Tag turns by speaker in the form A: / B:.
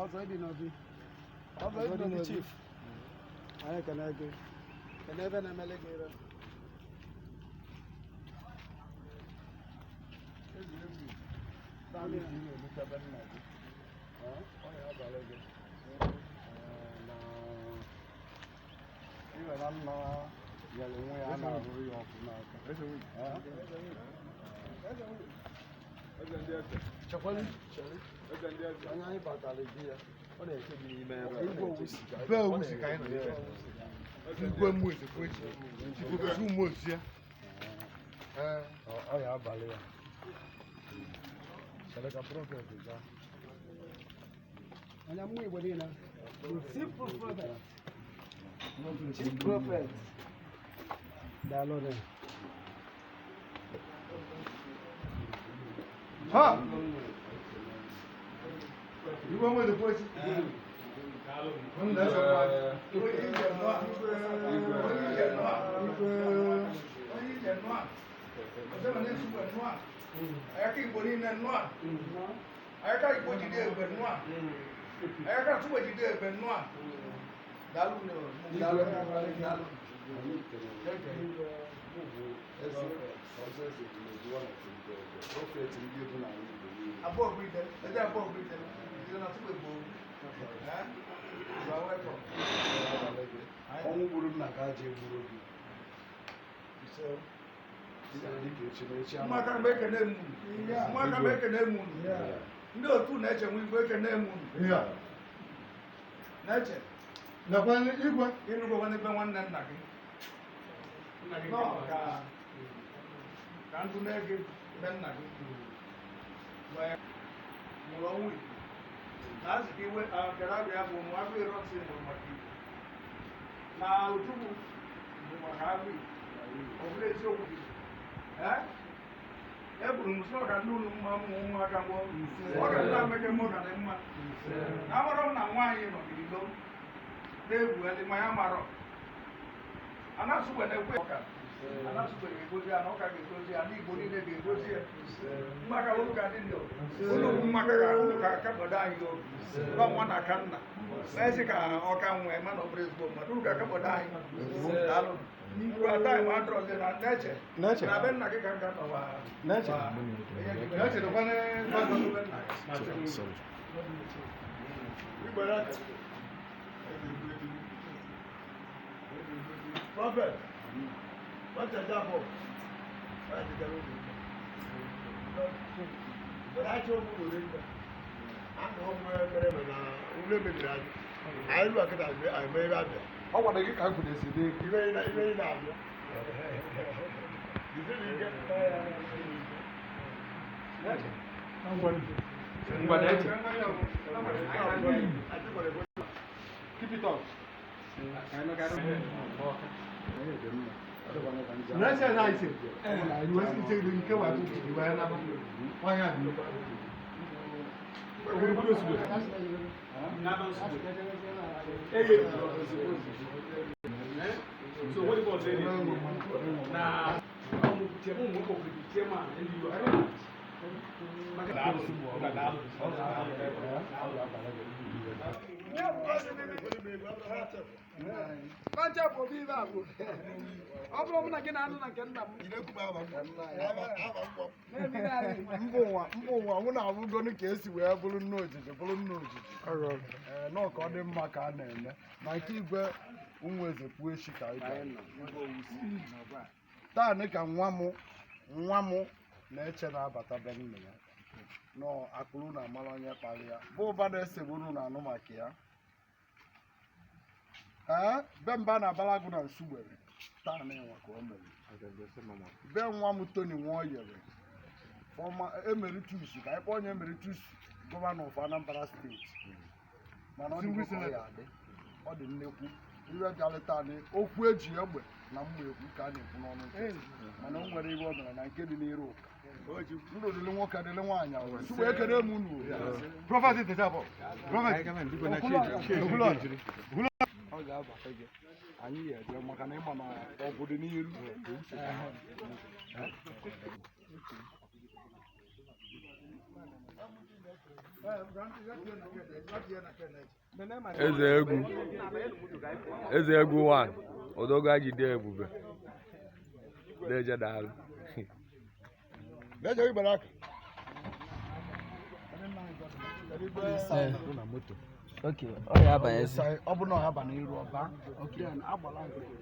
A: Ọzọ ịdị n'obi. Ọzọ ịdị n'obi chief. Anyị ekene gị. Kene ebe na-emele gị ire.
B: Iwere nna nyere onwe ya na-ahụrụ ya ọkụ n'aka. Chekwali, onye anyị batara di ya. Igwe owusi ka
C: Be owusi ka anyị nọ n'ebe. Igwe mmụọ ezekwu echi. Igwe mmụọ ozi ya. Ee.
B: Ọ ya abalị ya. Chere ka prophet gaa.
A: Onye mmụọ Igbo niile. Chief prophet. Chief prophet. Daalụ nụ.
C: Ha! Igwe mmụọ ezekwu echi. Unu na-ese mmadụ.
D: Onye ije nụa. Onye ije nụa. Onye ije nụa. Ọzọ ma na-esugbe nụa. Ayaka Igbo niile nụa. Ayaka Igbo jide egbe nụa. Ayaka Nsugbe jide egbe nụa. Daalụ nụ. Daalụ. Daalụ.
B: Prophet ndị bụ n'ala Igbo niile.
D: Abụọ bụ ide. Ede abụọ bụ ide. Ide na Nsugbe gboo. Eh? You are welcome.
B: Ọnwụ gburu nna ka aja egburu gị. Dịka echi na echi ama.
D: Ụmụaka m ekene m unu. Ụmụaka m ekene m unu. Ndị otu na-eche nwe igwe ekene m unu.
C: Ya.
D: Na-eche
C: Nakwa igwe.
D: ịnụgo n'ebe nwanne nna gị. Nọ ka ka ndụ na-ege be nna gị. Wee mụrụ ọnwụ Igbo. Na azị ka iwe kere abịa bụ ụmụ agụ ịrọtị mụrụ maka Igbo. Na Ojukwu bụ maka agụ Igbo. Ọ bụrụ eziokwu gị. Ee? Eburu m sị ọ ga ndị unu mma ụmụ ụmụaka mụọ. Ọ ga ndị ameke mụ ga dị mma. Na amarọ m na nwaanyị nọ n'ilo na-egwugheli ma ya marọ. Anasụgbe na-ekwe ọka. Anasụgbe ga-egozi ya na ọka ga-egozi ya na Igbo niile ga-egozi ya. Mmaka unu ga dị ndụ. Unu bụ mmaka ga unu ga akabọdo anyị obi. Nọ nwa na aka nna. Ezi ka ọka nwee mana ọ bụrụ ezigbo mmadụ. Unu ga-akabọdo anyị. Daalụ. Ngwa taịm adọrọzi na na-eche.
C: Na-eche.
D: Na be nna gị ka m ga-anọ
C: Na-eche. Na-eche dọkwa
D: be nna gị.
C: Prophet. What is that for? Ọ gwara gị ka m kwuru esi dị. Ibe ị na-abịa.
E: Ngwa na-eche. Keep it up.
C: Na-eche na ise. Iwe si ise nke wa tutu iwe na ba. Onye bi. Ogburugburu ozugbo.
E: So what about saying na ụmụ nwoke obodo chairman NUI?
A: Pancha bụ obi ibe abụ. Ọ bụrụ mụ na gị na-anụ na nke nna m. Na-emere anyị.
B: Mba ụwa mba ụwa mụ na abụgonu ka esi wee bụrụ nna ojiji bụrụ nna ojiji. Ee, nọọ ka ọ dị mma ka a na-eme na nke igwe ụmụ eze kwuo echi ka anyị bịara. Taa dị ka nwa m nwa m na-eche na-abata be nna ya nọ akụrụ na amara onye kpara ya bụ ụba na-esegburu na anụ maka ya. Ee, be mba na abalagụ na Nsugbere taa na ịnwa ka o mere be nwa m Tony Nwoyere former emeritus ka anyị kpọọ onye emeritus governor of Anambra State, mana ọ dịgo ka ọ ya adị ọ dị nnekwu iwe bịalịta anyị okwu eji egbe na mma ekwu ka a na-ekwu n'ọnụ nkịtị, mana o nwere iwe o mere na nke dị n'iru ụka ndụ dịrị nwoke dịrị nwaanyị tupu ekene m unu.
C: Prophet Ntechapọ. Prophet. Okwuluọra.
B: Ọ ga-abata gị anyị ga-eje maka na ịma na ọgwụ dị n'iru.
F: Eze egwu, eze egwu 1 Odogwu Agide Ebube. Deje, daalụ.
B: Deje, igbere aka.
G: Okay, ọ ya abanyezi.
B: Ọ bụ na ọ ya ba n'iru ọba.
A: Then agbala nkịtị.